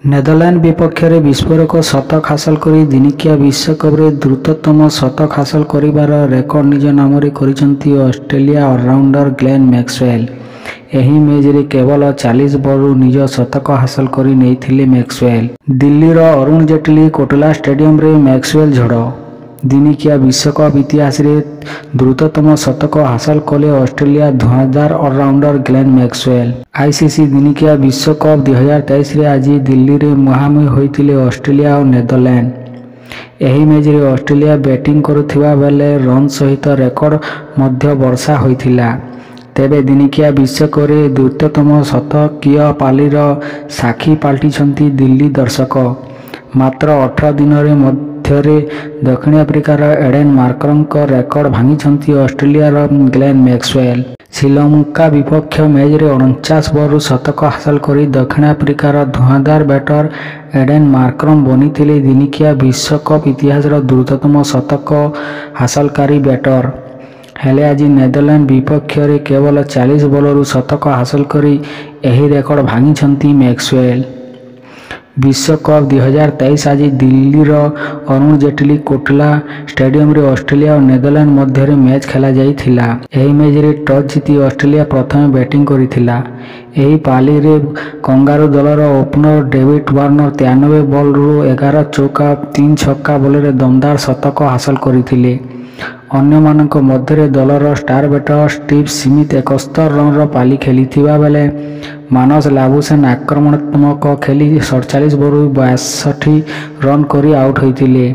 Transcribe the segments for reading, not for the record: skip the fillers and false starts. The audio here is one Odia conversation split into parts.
ନେଦରଲ୍ୟାଣ୍ଡ ବିପକ୍ଷରେ ବିସ୍ଫୋରକ ଶତକ ହାସଲ କରି ଦିନିକିଆ ବିଶ୍ୱକପରେ ଦ୍ରୁତତମ ଶତକ ହାସଲ କରିବାର ରେକର୍ଡ ନିଜ ନାମରେ କରିଛନ୍ତି ଅଷ୍ଟ୍ରେଲିଆ ଅଲରାଉଣ୍ଡର ଗ୍ଲେନ୍ ମ୍ୟାକ୍ସୱେଲ୍। ଏହି ମ୍ୟାଚରେ କେବଳ 40 ବଲରୁ ନିଜ ଶତକ ହାସଲ କରି ନେଇଥିଲେ ମ୍ୟାକ୍ସୱେଲ୍। ଦିଲ୍ଲୀର ଅରୁଣ ଜେଟଲୀ କୋଟଲା ଷ୍ଟାଡିୟମରେ ମ୍ୟାକ୍ସୱେଲ୍ ଝଡ଼। ଦିନିକିଆ ବିଶ୍ୱକପ ଇତିହାସରେ ଦ୍ରୁତତମ ଶତକ ହାସଲ କଲେ ଅଷ୍ଟ୍ରେଲିଆ ଧୂଆଁଧାର ଅଲରାଉଣ୍ଡର ଗ୍ଲେନ୍ ମ୍ୟାକ୍ସୱେଲ୍। ଆଇସିସି ଦିନିକିଆ ବିଶ୍ୱକପ 2023ରେ ଆଜି ଦିଲ୍ଲୀରେ ମୁହାଁମୁହିଁ ହୋଇଥିଲେ ଅଷ୍ଟ୍ରେଲିଆ ଓ ନେଦରଲ୍ୟାଣ୍ଡ। ଏହି ମ୍ୟାଚରେ ଅଷ୍ଟ୍ରେଲିଆ ବ୍ୟାଟିଂ କରୁଥିବା ବେଳେ ରନ୍ ସହିତ ରେକର୍ଡ ମଧ୍ୟ ବର୍ଷା ହୋଇଥିଲା। ତେବେ ଦିନିକିଆ ବିଶ୍ୱକପରେ ଦ୍ରୁତତମ ଶତକୀୟ ପାଳିର ସାକ୍ଷୀ ପାଲଟିଛନ୍ତି ଦିଲ୍ଲୀ ଦର୍ଶକ। ମାତ୍ର 18 ଦିନରେ ମଧ୍ୟରେ ଦକ୍ଷିଣ ଆଫ୍ରିକାର ଏଡେନ୍ ମାର୍କରଙ୍କ ରେକର୍ଡ ଭାଙ୍ଗିଛନ୍ତି ଅଷ୍ଟ୍ରେଲିଆର ଗ୍ଲେନ୍ ମ୍ୟାକ୍ସୱେଲ୍। ଶ୍ରୀଲଙ୍କା ବିପକ୍ଷ ମ୍ୟାଚରେ 49 ବଲରୁ ଶତକ ହାସଲ କରି ଦକ୍ଷିଣ ଆଫ୍ରିକାର ଧୂଆଁଧାର ବ୍ୟାଟର ଏଡେନ୍ ମାର୍କରମ ବନିଥିଲେ ଦିନିକିଆ ବିଶ୍ୱକପ ଇତିହାସର ଦ୍ରୁତତମ ଶତକ ହାସଲକାରୀ ବ୍ୟାଟର। ହେଲେ ଆଜି ନେଦରଲ୍ୟାଣ୍ଡ ବିପକ୍ଷରେ କେବଳ 40 ବଲରୁ ଶତକ ହାସଲ କରି ଏହି ରେକର୍ଡ ଭାଙ୍ଗିଛନ୍ତି ମ୍ୟାକ୍ସୱେଲ୍। ବିଶ୍ୱକପ 2023 ଆଜି ଦିଲ୍ଲୀର ଅରୁଣ ଜେଟଲୀ କୋଟଲା ଷ୍ଟାଡିୟମରେ ଅଷ୍ଟ୍ରେଲିଆ ଓ ନେଦରଲ୍ୟାଣ୍ଡ ମଧ୍ୟରେ ମ୍ୟାଚ୍ ଖେଳାଯାଇଥିଲା। ଏହି ମ୍ୟାଚରେ ଟସ୍ ଜିତି ଅଷ୍ଟ୍ରେଲିଆ ପ୍ରଥମେ ବ୍ୟାଟିଂ କରିଥିଲା। ଏହି ପାଳିରେ କଙ୍ଗାରୁ ଦଳର ଓପନର ଡେଭିଡ୍ ୱାର୍ଣ୍ଣର 93 ବଲରୁ 11 ଚୌକା 3 ଛକା ବଳରେ ଦମଦାର ଶତକ ହାସଲ କରିଥିଲେ। ଅନ୍ୟମାନଙ୍କ ମଧ୍ୟରେ ଦଳର ଷ୍ଟାର ବ୍ୟାଟର ଷ୍ଟିଭ୍ ସ୍ମିଥ୍ 71 ରନର ପାଳି ଖେଳିଥିବା ବେଳେ ମାର୍ନସ ଲାବୁସେନ୍ ଆକ୍ରମଣାତ୍ମକ ଖେଳି 47 ବଲରୁ 62 ରନ୍ କରି ଆଉଟ୍ ହୋଇଥିଲେ।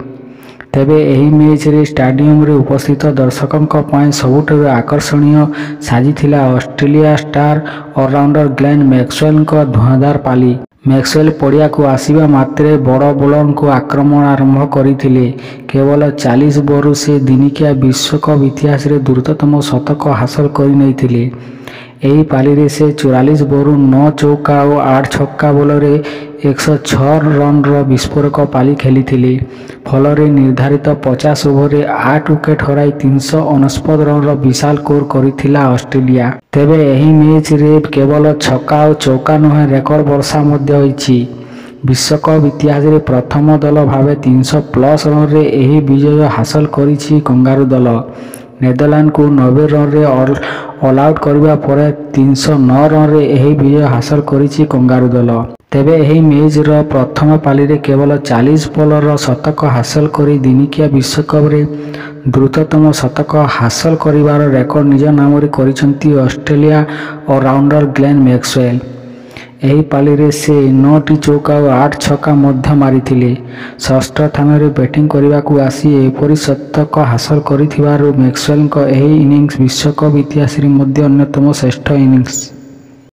ତେବେ ଏହି ମ୍ୟାଚରେ ଷ୍ଟାଡିୟମରେ ଉପସ୍ଥିତ ଦର୍ଶକଙ୍କ ପାଇଁ ସବୁଠାରୁ ଆକର୍ଷଣୀୟ ସାଜିଥିଲା ଅଷ୍ଟ୍ରେଲିଆ ଷ୍ଟାର ଅଲରାଉଣ୍ଡର ଗ୍ଲେନ୍ ମ୍ୟାକ୍ସୱେଲଙ୍କ ଧୂଆଁଧାର ପାଳି। ମ୍ୟାକ୍ସୱେଲ୍ ପଡ଼ିଆକୁ ଆସିବା ମାତ୍ରେ ବଡ଼ ବୋଲରଙ୍କୁ ଆକ୍ରମଣ ଆରମ୍ଭ କରିଥିଲେ। କେବଳ 40 ବଲରୁ ସେ ଦିନିକିଆ ବିଶ୍ୱକପ ଇତିହାସରେ ଦ୍ରୁତତମ ଶତକ ହାସଲ କରିନେଇଥିଲେ। ଏହି ପାଳିରେ ସେ 44 ବଲରୁ 9 ଚୌକା ଓ 8 ଛକା ବଳରେ 106 ରନର ବିସ୍ଫୋରକ ପାଳି ଖେଳିଥିଲେ। ଫଳରେ ନିର୍ଦ୍ଧାରିତ 50 ଓଭରରେ 8 ୱିକେଟ୍ ହରାଇ 399 ରନର ବିଶାଳ ସ୍କୋର କରିଥିଲା ଅଷ୍ଟ୍ରେଲିଆ। ତେବେ ଏହି ମ୍ୟାଚରେ କେବଳ ଛକା ଓ ଚୌକା ନୁହେଁ, ରେକର୍ଡ ବର୍ଷା ମଧ୍ୟ ହୋଇଛି। ବିଶ୍ୱକପ ଇତିହାସରେ ପ୍ରଥମ ଦଳ ଭାବେ 300 ପ୍ଲସ୍ ରନରେ ଏହି ବିଜୟ ହାସଲ କରିଛି କଙ୍ଗାରୁ ଦଳ। ନେଦରଲ୍ୟାଣ୍ଡକୁ 90 ରନରେ ଅଲଆଉଟ୍ କରିବା ପରେ 309 ରନରେ ଏହି ବିଜୟ ହାସଲ କରିଛି କଙ୍ଗାରୁ ଦଳ। ତେବେ ଏହି ମ୍ୟାଚର ପ୍ରଥମ ପାଳିରେ କେବଳ 40 ବଲର ଶତକ ହାସଲ କରି ଦିନିକିଆ ବିଶ୍ୱକପରେ ଦ୍ରୁତତମ ଶତକ ହାସଲ କରିବାର ରେକର୍ଡ ନିଜ ନାମରେ କରିଛନ୍ତି ଅଷ୍ଟ୍ରେଲିଆ ଅଲରାଉଣ୍ଡର ଗ୍ଲେନ୍ ମ୍ୟାକ୍ସୱେଲ୍। ଏହି ପାଳିରେ ସେ 9ଟି ଚୌକା ଓ 8 ଛକା ମଧ୍ୟ ମାରିଥିଲେ। ଷଷ୍ଠ ସ୍ଥାନରେ ବ୍ୟାଟିଂ କରିବାକୁ ଆସି ଏପରି ଶତକ ହାସଲ କରିଥିବାରୁ ମ୍ୟାକ୍ସୱେଲଙ୍କ ଏହି ଇନିଂସ ବିଶ୍ୱକପ ଇତିହାସରେ ମଧ୍ୟ ଅନ୍ୟତମ ଶ୍ରେଷ୍ଠ ଇନିଂସ।